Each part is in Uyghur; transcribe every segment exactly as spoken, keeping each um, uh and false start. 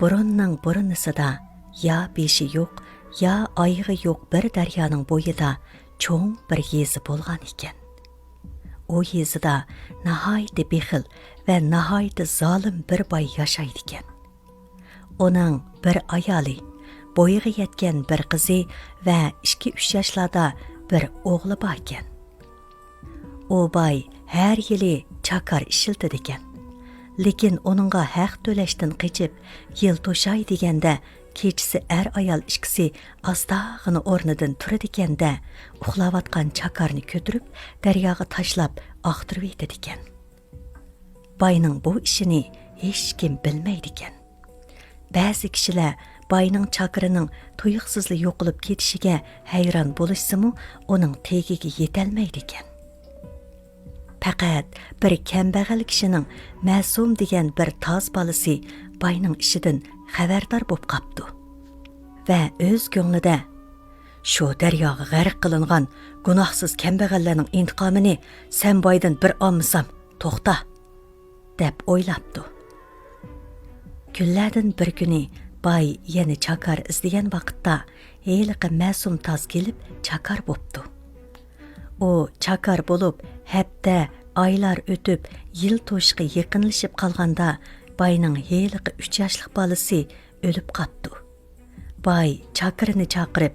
بۇرۇننىڭ بۇرۇنىسىدا يا بېشى يوق، يا ئايىغى يوق بىر دەريانىڭ بويىدا چوڭ بىر يېزا بولغان ئىكەن. ئۇ يېزىدا ناھايىتى بېخىل ۋە ناھايىتى زالىم بىر باي ياشايدىكەن. ئۇنىڭ بىر ئايالى، بويىغا يەتكەن بىر قىزى ۋە ئىككى-ئۈچ ياشلاردا بىر ئوغلى باركەن. ئۇ باي ھەر يىلى چاكار ئىشلىتىدىكەن. لېكىن ئۇنىڭغا ھەق تۆلەشتىن قېچىپ، يىل توشاي دېگەندە، كېچىسى ئەر-ئايال ئىككىسى ئاستاغىنا ئورنىدىن تۇرىدىكەن-دە، ئۇخلاۋاتقان چاكارنى كۆتۈرۈپ، دەرياغا تاشلاپ ئاختۇرۇۋېتىدىكەن. باينىڭ بۇ ئىشىنى ھېچكىم بىلمەيدىكەن. بەزى كىشىلەر باينىڭ چاكىرىنىڭ تۇيۇقسىزلا يوقىلىپ كېتىشىگە ھەيران بولۇشسىمۇ، ئۇنىڭ تېگىگە يېتەلمەيدىكەن. پەقەت بىر كەمبەغەل كىشىنىڭ مەسۇم دېگەن بىر تاز بالىسى باينىڭ ئىشىدىن خەۋەردار بوپ قاپتۇ ۋە ئۆز كۆڭلىدە، «شۇ دەرياغا غەرق قىلىنغان گۇناھسىز كەمبەغەللەرنىڭ ئىنتىقامىنى سەن بايدىن بىر ئالمىسام، توختا!» دەپ ئويلاپتۇ. كۈنلەردىن بىر كۈنى باي يەنە چاكار ئىزدىگەن ۋاقىتتا، ھېلىقى مەسۇم تاز كېلىپ چاكار بوپتۇ. ئۇ چاكار بولۇپ، ھەپتە، ئايلار ئۆتۈپ، يىل توشۇشقا يېقىنلىشىپ قالغاندا، باينىڭ ھېلىقى ئۈچ ياشلىق بالىسى ئۆلۈپ قاپتۇ. باي چاكىرىنى چاقىرىپ،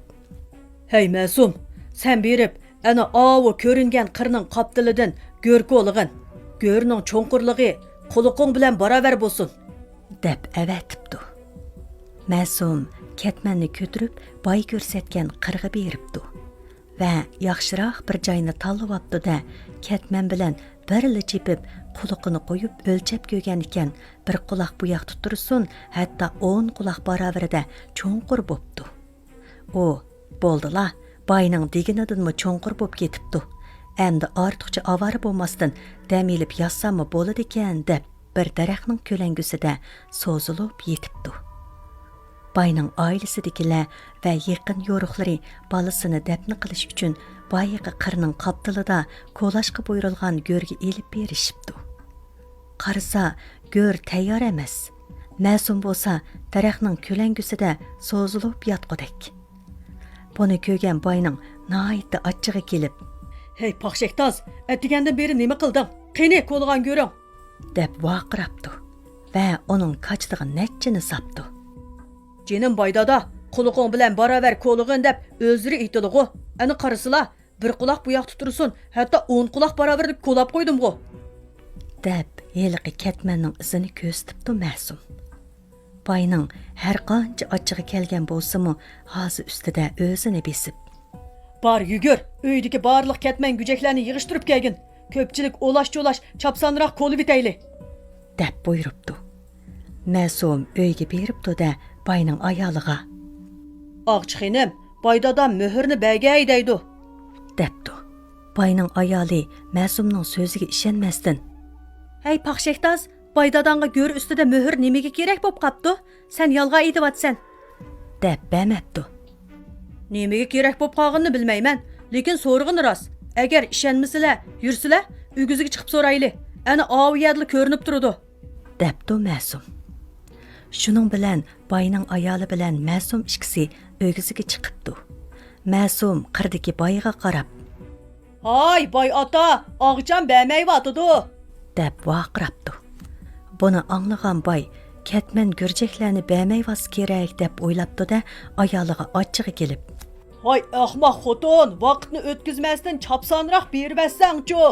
«ھەي مەسۇم، سەن بېرىپ، ئەنە ئاۋۇ كۆرۈنگەن قىرنىڭ قاپتىلىدىن گۆر كولىغىن. گۆرنىڭ چوڭقۇرلۇقى قۇلىقىڭ بىلەن باراۋەر بولسۇن!» دەپ ئەۋەتىپتۇ. مەسۇم كەتمەننى كۆتۈرۈپ، باي كۆرسەتكەن قىرغا بېرىپتۇ ۋە ياخشىراق بىر جاينى تاللىۋاپتۇ-دە، كەتمەن بىلەن بىرلا چېپىپ، قۇلىقىنى قويۇپ ئۆلچەپ كۆرگەنىكەن، بىر قۇلاق بۇ ياقتا تۇرسۇن، ھەتتا ئون قۇلاق باراۋىرىدە چوڭقۇر بوپتۇ. ئۇ، «بولدىلا، باينىڭ دېگىنىدىنمۇ چوڭقۇر بوپ كېتىپتۇ. ئەمدى ئارتۇقچە ئاۋارە بولماستىن، دەم ئېلىپ ياتساممۇ بولىدىكەن» دەپ، بىر دەرەخنىڭ كۆلەڭگىسىدە سوزۇلۇپ يېتىپتۇ. باينىڭ ئائىلىسىدىكىلەر ۋە يېقىن يورۇقلىرى بالىسىنى دەپنە قىلىش ئۈچۈن بايىقى قىرنىڭ قاپتىلىدا كولاشقا بۇيرۇلغان گۆرگە ئېلىپ بېرىشىپتۇ. قارىسا، گۆر تەييار ئەمەس. مەسۇم بولسا دەرەخنىڭ كۆلەڭگىسىدە سوزۇلۇپ ياتقۇدەك. بۇنى كۆرگەن باينىڭ ناھايىتى ئاچچىقى كېلىپ، «ھەي پاخشەكتاز، ئەتىگەندىن بېرى نېمە قىلدىڭ؟ قېنى كولىغان گۆرۈڭ؟» دەپ ۋارقىراپتۇ ۋە ئۇنىڭ كاچىتىغا نەچچىنى ساپتۇ. «جېنىم باي دادا، قۇلىقىڭ بىلەن باراۋەر كولىغىن دەپ ئۆزلىرى ئېيتىدىغۇ. ئەنە قارىسىلا، بىر قۇلاق بۇ ياقتا تۇرسۇن، ھەتتا ئون قۇلاق باراۋەردە كولاپ قويدۇمغۇ!» دەپ، ھېلىقى كەتمەننىڭ ئىزىنى كۆرسىتىپتۇ مەسۇم. باينىڭ ھەر قانچە ئاچچىقى كەلگەن بولسىمۇ، ھازا ئۈستىدە ئۆزىنى بېسىپ، «بار، يۈگۈر، ئۆيدىكى بارلىق كەتمەن گۈجەكلەرنى يىغىشتۇرۇپ كەلگىن. كۆپچىلىك ئولاش-چولاش، چاپسانراق كولىۋېتەيلى!» دەپ بۇيرۇپتۇ. مەسۇم ئۆيگە بېرىپتۇ-دە، باينىڭ ئايالىغا، «ئاغچى خېنىم، باي دادام مۆھۈرنى بەرگەي دەيدۇ!» دەپتۇ. باينىڭ ئايالى مەسۇمنىڭ سۆزىگە ئىشەنمەستىن، «ھەي پاخشەكتاز، باي داداڭغا گۆر ئۈستىدە مۆھۈر نېمىگە كېرەك بوپ قاپتۇ؟ سەن يالغان ئېيتىۋاتىسەن!» دەپ بەرمەپتۇ. «نېمىگە كېرەك بوپ قالغىنىنى بىلمەيمەن، لېكىن سورىغىنى راست. ئەگەر ئىشەنمىسىلە، يۈرسىلە، ئۆگزىگە چىقىپ سورايلى. ئەنە ئاۋۇ يەردىلا كۆرۈنۈپ تۇرىدۇ.» دەپتۇ مەسۇم. شۇنىڭ بىلەن باينىڭ ئايالى بىلەن مەسۇم ئىككىسى ئۆگزىگە چىقىپتۇ. مەسۇم قىردىكى بايغا قاراپ، «ھاي، باي ئاتا، ئاغچام بەرمەيۋاتىدۇ!» دەپ ۋارقىراپتۇ. بۇنى ئاڭلىغان باي، «كەتمەن گۈرجەكلەرنى بەرمەيۋاتسا كېرەك» دەپ ئويلاپتۇ-دە، ئايالىغا ئاچچىقى كېلىپ، «ھاي ئەخمەق خوتۇن، ۋاقىتنى ئۆتكۈزمەستىن چاپسانراق بېرىۋەتسەڭچۇ!»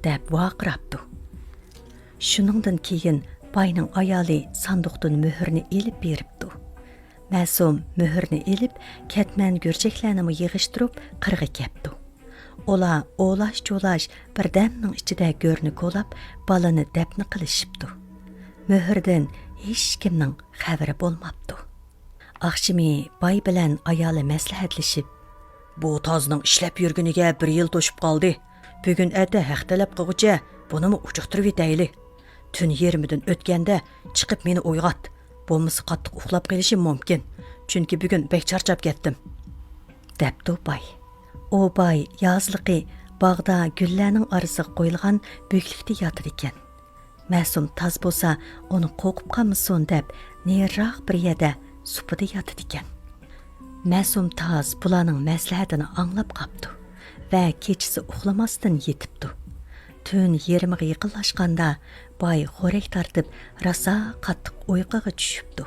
دەپ ۋارقىراپتۇ. شۇنىڭدىن كېيىن باينىڭ ئايالى ساندۇقتىن مۆھۈرنى ئېلىپ بېرىپتۇ. مەسۇم مۆھۈرنى ئېلىپ، كەتمەن گۈرجەكلەرنىمۇ يىغىشتۇرۇپ، قىرغا كەپتۇ. ئۇلار ئولاش-چولاش بىردەمنىڭ ئىچىدە گۆرنى كولاپ، بالىنى دەپنە قىلىشىپتۇ. مۆھۈردىن ھېچكىمنىڭ خەۋىرى بولماپتۇ. ئاخشىمى باي بىلەن ئايالى مەسلىھەتلىشىپ، «بۇ تازنىڭ ئىشلەپ يۈرگىنىگە بىر يىل توشۇپ قالدى. بۈگۈن ئەتە ھەق تەلەپ قىلغۇچە بۇنىمۇ ئۇچۇقتۇرۇۋېتەيلى. تۈن يېرىمىدىن ئۆتكەندە چىقىپ مېنى ئويغات. بولمىسا قاتتىق ئۇخلاپ قېلىشىم مۇمكىن. چۈنكى بۈگۈن بەك چارچاپ كەتتىم.» دەپتۇ باي. ئۇ باي يازلىقى باغدا گۈللەرنىڭ ئارىسىغا قويۇلغان بۆكلۈكتە ياتىدىكەن. مەسۇم تاز بولسا ئۇنى قورقۇپ قالمىسۇن دەپ، نېرىراق بىر يەردە سۇپىدا ياتىدىكەن. مەسۇم تاز بۇلارنىڭ مەسلىھەتىنى ئاڭلاپ قاپتۇ ۋە كېچىسى ئۇخلىماستىن يېتىپتۇ. تۈن يېرىمىغا يېقىنلاشقاندا، باي خورەك تارتىپ، راسا قاتتىق ئۇيقۇغا چۈشۈپتۇ.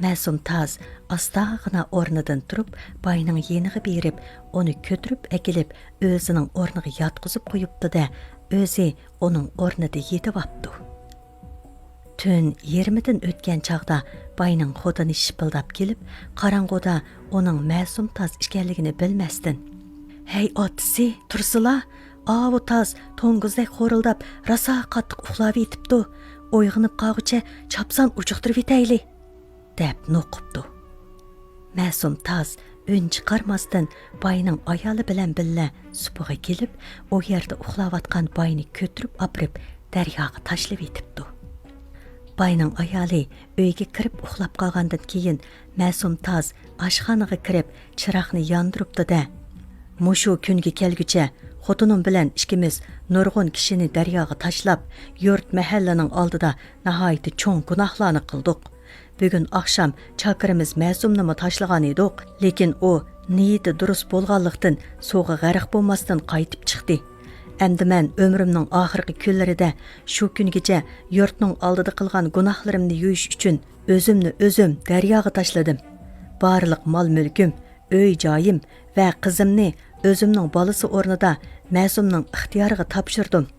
مەسۇم تاز ئاستاغىنا ئورنىدىن تۇرۇپ، باينىڭ يېنىغا بېرىپ، ئۇنى كۆتۈرۈپ ئەكېلىپ، ئۆزىنىڭ ئورنىغا ياتقۇزۇپ قويۇپتۇ-دە، ئۆزى ئۇنىڭ ئورنىدا يېتىۋاپتۇ. تۈن يېرىمىدىن ئۆتكەن چاغدا باينىڭ خوتۇنى شىپىلداپ كېلىپ، قاراڭغۇدا ئۇنىڭ مەسۇم تاز ئىكەنلىكىنى بىلمەستىن، «ھەي ئاتىسى، تۇرسىلا! ئاۋۇ تاز توڭگۇزدەك خورۇلداپ، راسا قاتتىق ئۇخلاۋېتىپتۇ. ئويغىنىپ قالغۇچە چاپسان ئۇجۇقتۇرۇۋېتەيلى!» دەپ نوقۇپتۇ. مەسۇم تاز ئۈن چىقارماستىن باينىڭ ئايالى بىلەن بىللە سۇپىغا كېلىپ، ئۇ يەردە ئۇخلاۋاتقان باينى كۆتۈرۈپ ئاپىرىپ، دەرياغا تاشلىۋېتىپتۇ. باينىڭ ئايالى ئۆيگە كىرىپ ئۇخلاپ قالغاندىن كېيىن، مەسۇم تاز ئاشخانىغا كىرىپ، چىراغنى ياندۇرۇپتۇ-دە، «مۇشۇ كۈنگە كەلگۈچە خوتۇنۇم بىلەن ئىككىمىز نۇرغۇن كىشىنى دەرياغا تاشلاپ، يۇرت مەھەللىنىڭ ئالدىدا ناھايىتى چوڭ گۇناھلارنى قىلدۇق. بۈگۈن ئاخشام چاكىرىمىز مەسۇمنىمۇ تاشلىغان ئىدۇق، لېكىن ئۇ نىيىتى دۇرۇس بولغانلىقتىن، سۇغا غەرق بولماستىن قايتىپ چىقتى. ئەمدى مەن ئۆمرۈمنىڭ ئاخىرقى كۈنلىرىدە شۇ كۈنگىچە يۇرتنىڭ ئالدىدا قىلغان گۇناھلىرىمنى يۇيۇش ئۈچۈن ئۆزۈمنى ئۆزۈم دەرياغا تاشلىدىم. بارلىق مال-مۈلكۈم، ئۆي-جايىم ۋە قىزىمنى ئۆزۈمنىڭ بالىسى ئورنىدا مەسۇمنىڭ ئىختىيارىغا تاپشۇردۇم.»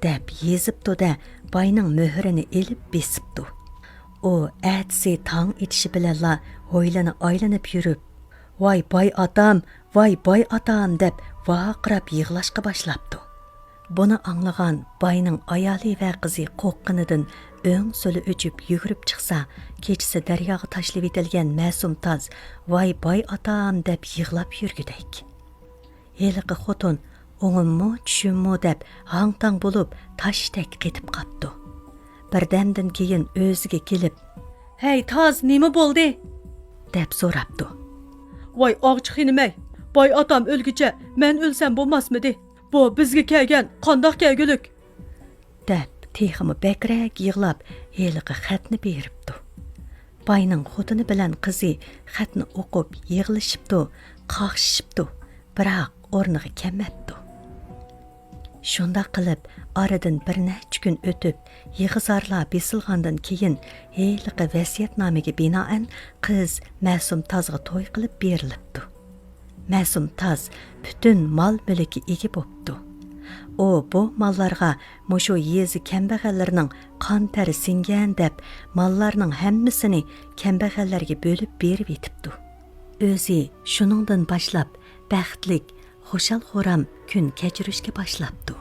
دەپ يېزىپتۇ-دە، باينىڭ مۆھۈرىنى ئېلىپ بېسىپتۇ. ئۇ ئەتىسى تاڭ ئېتىشى بىلەنلا ھويلىنى ئايلىنىپ يۈرۈپ، «ۋاي باي ئاتام، ۋاي باي ئاتام!» دەپ ۋارقىراپ يىغلاشقا باشلاپتۇ. بۇنى ئاڭلىغان باينىڭ ئايالى ۋە قىزى قورققىنىدىن ئۆڭ-سولى ئۆچۈپ يۈگۈرۈپ چىقسا، كېچىسى دەرياغا تاشلىۋېتىلگەن مەسۇم تاز «ۋاي باي ئاتام» دەپ يىغلاپ يۈرگۈدەك. ھېلىقى خوتۇن ئوڭۇممۇ، چۈشۈممۇ دەپ ھاڭ-تاڭ بولۇپ تاشتەك قېتىپ قاپتۇ. بىردەمدىن كېيىن ئۆزىگە كېلىپ، «ھەي تاز، نېمە بولدى؟» دەپ سوراپتۇ. «ۋاي ئاغچى خېنىمەي، باي ئاتام ئۆلگۈچە مەن ئۆلسەم بولماسمىدى؟ بۇ بىزگە كەلگەن قانداق كەلگۈلۈك؟» دەپ، تېخىمۇ بەكرەك يىغلاپ، ھېلىقى خەتنى بېرىپتۇ. باينىڭ خوتۇنى بىلەن قىزى خەتنى ئوقۇپ يىغلىشىپتۇ، قاقشىشىپتۇ، بىراق ئورنىغا كەلمەپتۇ. شۇنداق قىلىپ، ئارىدىن بىر نەچچە كۈن ئۆتۈپ، يىغا-زارلار بېسىلغاندىن كېيىن، ھېلىقى ۋەسىيەتنامىگە بىنائەن، قىز مەسۇم تازغا توي قىلىپ بېرىلىپتۇ. مەسۇم تاز پۈتۈن مال-مۈلۈككە ئىگە بوپتۇ. ئۇ بۇ ماللارغا مۇشۇ يېزا كەمبەغەللىرىنىڭ قان تەرى سىڭگەن دەپ، ماللارنىڭ ھەممىسىنى كەمبەغەللەرگە بۆلۈپ بېرىۋېتىپتۇ. ئۆزى شۇنىڭدىن باشلاپ بەختلىك، خۇشال-خۇرام كۈن كەچۈرۈشكە باشلاپتۇ.